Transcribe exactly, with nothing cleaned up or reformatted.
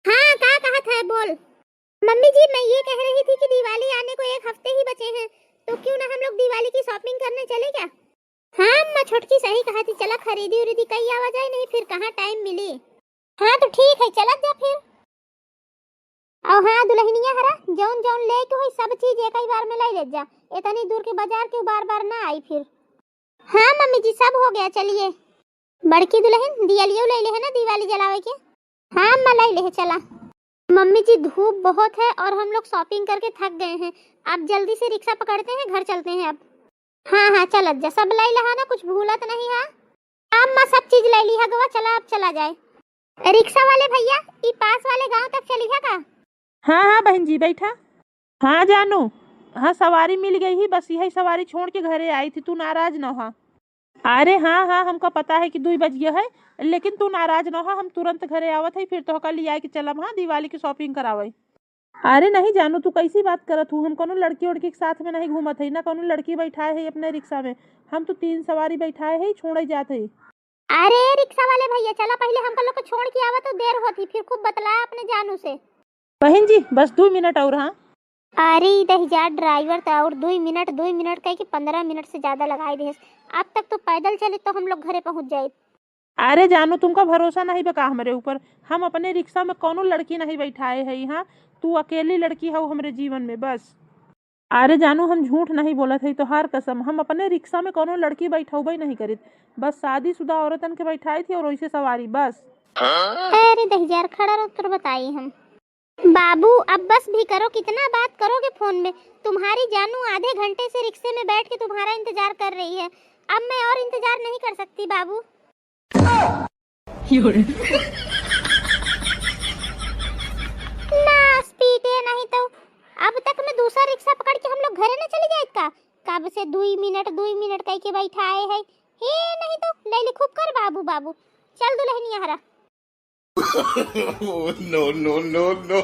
हाँ, का कहत है, बोल। मम्मी जी, मैं ये कह रही थी कि दिवाली आने को एक हफ्ते ही बचे हैं, तो क्यों ना हम लोग दिवाली की shopping करने चले क्या? हाँ अम्मा, छोटकी सही कहत ही, चला खरीदी उरीदी कई आवा जाए, नहीं फिर कहाँ time मिली। हाँ तो ठीक है, चलत जा फिर। और हाँ दुल्हनिया हरा, जौन जौन लेके होई सब चीज एक ही बार में ले ले जा, इतनी दूर के बाजार के बार बार ना आई फिर। हाँ मम्मी जी, सब हो गया, चलिए। बड़की दुल्हन, दियलियो ले ले है ना दिवाली जलावे के? हाँ अम्मा, ले ले है, चला। मम्मी जी, धूप बहुत है और हम लोग shopping करके थक गए हैं, आप जल्दी से रिक्शा पकड़ते हैं, घर चलते हैं अब। हाँ हाँ, चलत जा, सब ले ले है ना, कुछ भूलत नहीं है। हाँ अम्मा, सब चीज ले ली है गवा, चला अब चला जाए। रिक्शा वाले भैया, ई पास वाले गांव तक चलिहा का? हाँ हाँ बहन जी, बैठा। हाँ जानू, हाँ सवारी मिल गई ही, बस यही सवारी छोड़ के घरे आई थी, तू नाराज न हो। अरे हाँ हाँ, हमका पता है कि दुई बज गया है, लेकिन तू नाराज न हो, हम तुरंत घरे आवत है, फिर तोहका लिया के चलब हाँ दिवाली की shopping करावे। अरे नहीं जानू, तू कैसी बात करत हूँ? हम कोनो लड़की उड़की के साथ में नहीं घूमत है, ना कोनो लड़की बैठाए है अपने रिक्शा में। हम तो तीन सवारी बैठाए है, छोड़े जात है। अरे रिक्शा वाले भैया, चला पहले हमका लोग को छोड़ के आवा तो देर होती, फिर खूब बतला अपने जानू से। बहन जी, बस दो मिनट और, हाँ। अरे दहिजा, driver तो और दो मिनट, दो मिनट कह के पन्द्रह मिनट से ज्यादा लगाई देस। अब तक तो पैदल चली तो हम लोग घरे पहुँच जाए। अरे जानू, तुमका भरोसा नहीं बा का हमरे ऊपर? हम अपने रिक्शा में कोनो लड़की नहीं बैठाए है यहाँ। तू अकेली लड़की हऊ हमरे जीवन में बस। अरे जानू, हम झूठ नहीं बोलत है, तोहार कसम, हम अपने रिक्शा में कोनो लड़की बैठौबे नहीं करित, बस शादीशुदा औरतन के बैठाई थी और वैसे सवारी बस। अरे दहिजार, खड़ा रहो, तोर बताई हम। बाबू, अब बस भी करो, कितना बात करोगे फोन में? तुम्हारी जानू आधे घंटे से रिक्शे में बैठ के तुम्हारा इंतजार कर रही है, अब मैं और इंतजार नहीं कर सकती बाबू। ना स्पीड है नहीं तो, अब तक में दूसरा रिक्शा पकड़ के हम लोग घरे न चले जाए का? कब से दुई मिनट, दुई मिनट कह के बैठाए है, हे नहीं तो लैली खूब कर बाबू, बाबू। चल दुल्हनिया हरा। Oh, no, no, no, no।